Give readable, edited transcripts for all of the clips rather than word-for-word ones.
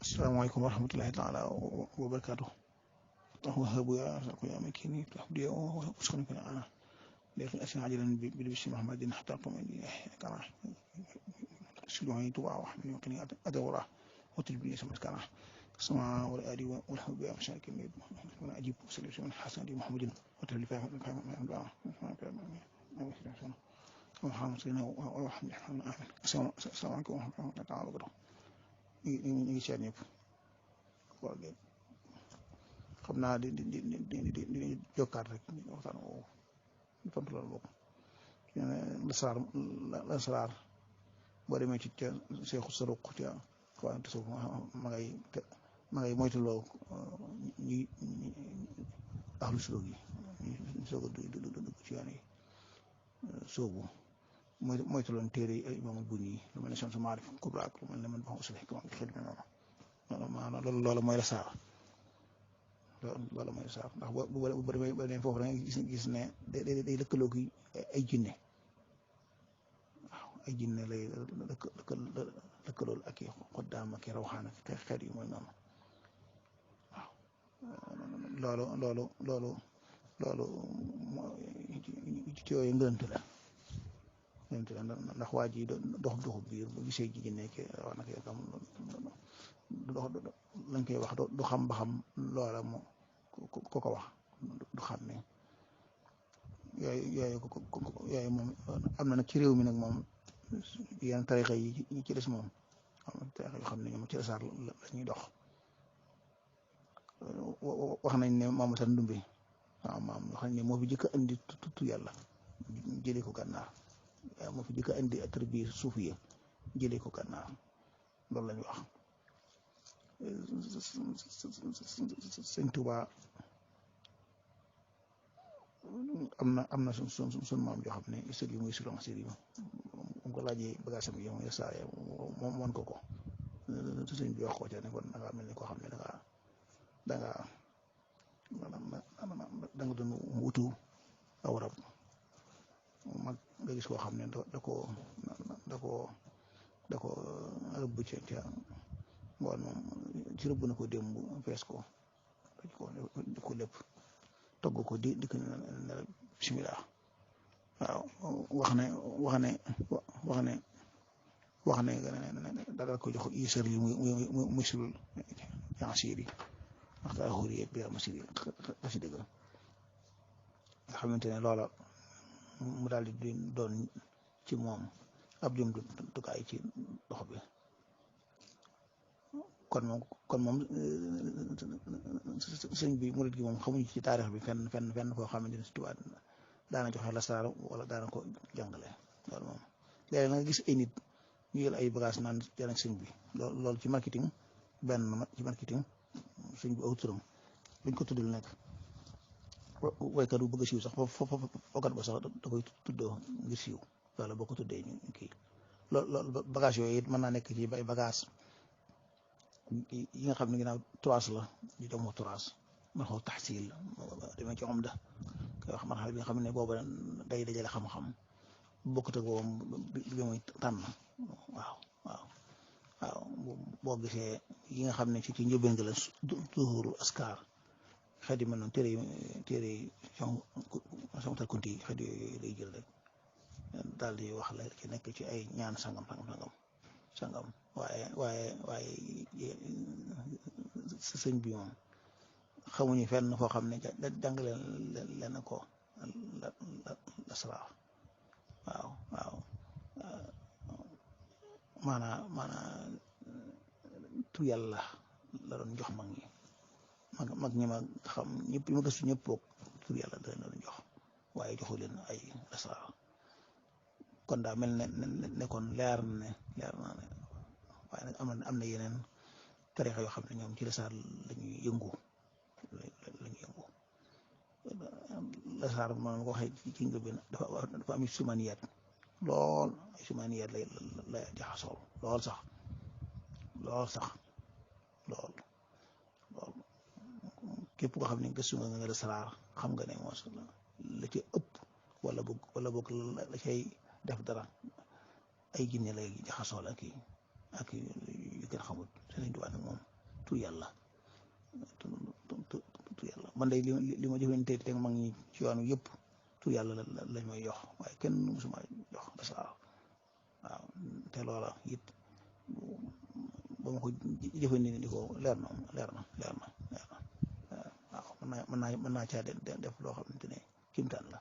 asalaamaaleykum wa rahmatulahi taala wa barakaatu. وهب يا رزاق يا مكيني تحبدي واسكنك أنا لكن أسمع عجلا بلبس محمد حتى طمئني كنا سلوعي تبع وحمي وقني أدورة وتلبيني سمت كنا السماء والآلي والحب يا مساكين وأنا أجيب سلسلة من حسن دي محمد وتلبي فاهم وحامد سينا وحمد آمين السلام عليكم ورحمة الله تعالى وبركاته يشاني xam naa di jokkaat rek waxtaan woowu di tontu loolu bokk lasaraar boo demee ci ca seexu saruq ca xawante suuf ma ngay moytuloo ñi ahlu suluk yi ñu soog a dugg ci yoon yi soobu moytuloon téere yi imaamul Buni yi lu mel ne Shamsu Maarif Kubra ak lu mel ne man ba usul hikma xel mi noonu maanaam loolu mooy lasaraar loolu mooy saaf ndax bu demee foofu da nga gis ne day lëkkaloo gi ay jinne waaw ay jinne lay lëkkalool ak i xoddaam ak i rawxaan ak xeet yu mooy noonu waaw loolu ci yooyu ngënte la ndax waa ji doxu biir bu gisee ji jinne ke wax na ko am dox lañ koy wax du xam ba xam loola mo ko wax du xam ne yooyu moom am na nag ci réew mi nag moom yenn tarixa yi ñi ci des moom tarixa yoo xam ne ñoom ci asaar la ñuy dox wax nañ ne maam San Ndumbe waaw maam wax nañ ne moo fi jëkk a indi tuttu yàlla jëlee ko gànnaar moo fi jëkk a indi attribué suufiya jëlee ko gànnaar loolu lañu wax sëñ Tuba am na sun maam joo xam ne sëg yi muy sulon sir yi mu ko laajee bagaasam yi muy saare moom won ko sëñ bi wax ko ca ne kon da ngaa mel ni koo xam ne da nga doon wutu aw rab mag nga gis koo xam ne da ko rëbb ca ngoon moom ci rëbb na ko démb fees ko daj ko lépp togg ko dikk ne bismillah waaw wax ne dara ko jox isar yi muy musul yansir yi waxta xuri bi masir yi xasi dëgg nga xamante ne loola mu daal di doon ci moom ab jumtukaay ci dox bi kon moom sëñ bi murid gi moom xamuñu ci taarix bi fenn foo xamante ne si tubaab daana joxe lasaraar wala daana ko jàngale loolu moom léeg-léeg nga gis ay nit ñu jël ay bagage naan jël ak sëñ bi loolu ci marketing ci marketing sëñ bi aw turam buñ ko tuddul nekk waykat bu bëgg a siiw sax foofu fookat ba sax da koy tuddoo ngir siiw loolu boo ko tuddee ñu kii loolu bagage yooyu it mën naa nekk ci ay bagage yi nga xam ne ginnaaw turaas la ñu dem ko turaas man xaw taxsil demee ci om da koy wax man xam bi nga xam ne booba day dajale xam-xam bokkut ak boobu bi muy tànn waaw boo gisee yi nga xam ne ci njëlbéen ga la tuhuru askar xeet yi mel noonu téere yi Samtal Kunti yi xeet yooyu lay jël rek daal di wax la ci nekk ci ay ñaan sangam waaye sëñ bi moom xamuñu fenn foo xam ne jàngale leen ko lasaraar waaw maanaa tu yàlla la doon jox mag ñi ma xam ñëpp yi ma gëstu ñëpp boog tur yàlla da leen doon jox waaye joxu leen ay lasaraar kon daa mel ne kon leer na ne waaye nag am na yeneen tarixa yoo xam ne ñoom ci lasaar lañuy yëngu lasaar man ko waxee ci njëlbéen dafa am sumaniyaat lool ay sumaniyaat la jaxasoo lool sax képp koo xam ne gëstu nga lasaar xam nga ne moos la ci ëpp wala boog la cay def dara ay jinne lay jaxasoo la kii ak yu gën xamut Sëriñ Tuubaa nag moom tur yàlla tur yàlla man day li ma jëfante te mag ñi ci yoon yëpp tur yàlla lañ may jox waaye kenn musuma jox lasraar waaw te loola it ba ma ko jëfandikoo leer na waaw mën naa caa def loo xamante ne kimtaan la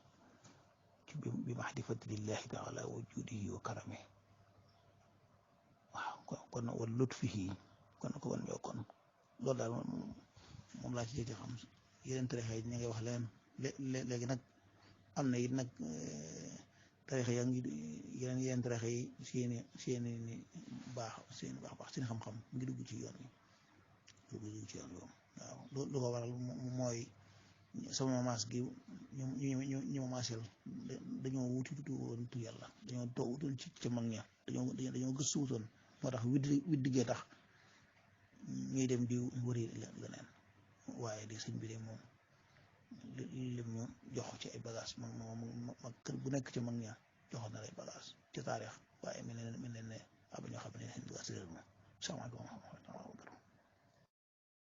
ci bi mahdifati lillahi taala wa juudihi wa karame waaw kon wala lutfihi kon loolu daal moom laa ci jëkk xam yeneen tarixa yi ñu ngi wax leen léegi nag am na it nag tarixa yaa ngi yeneen tarixa yi seeni baax seen xam-xam ngi dugg ci yoon wi waaw lu ko waral mooy sama maas gi ñu ma maaseel dañoo wuti woon tu yàlla dañoo toog wutoon ci ca mag ña dañoo gëstu wutoon moo tax widdi gee tax ñuy dem di wëri leneen waaye di sëñ bi de moom lim ñu jox ci ay bagage mag kër bu nekk ci mag ña joxoon na lay bagage ci taarix waaye mel ne am ñoo xam ne seen bagage réer moom salaamaaleykum wa rahmatulah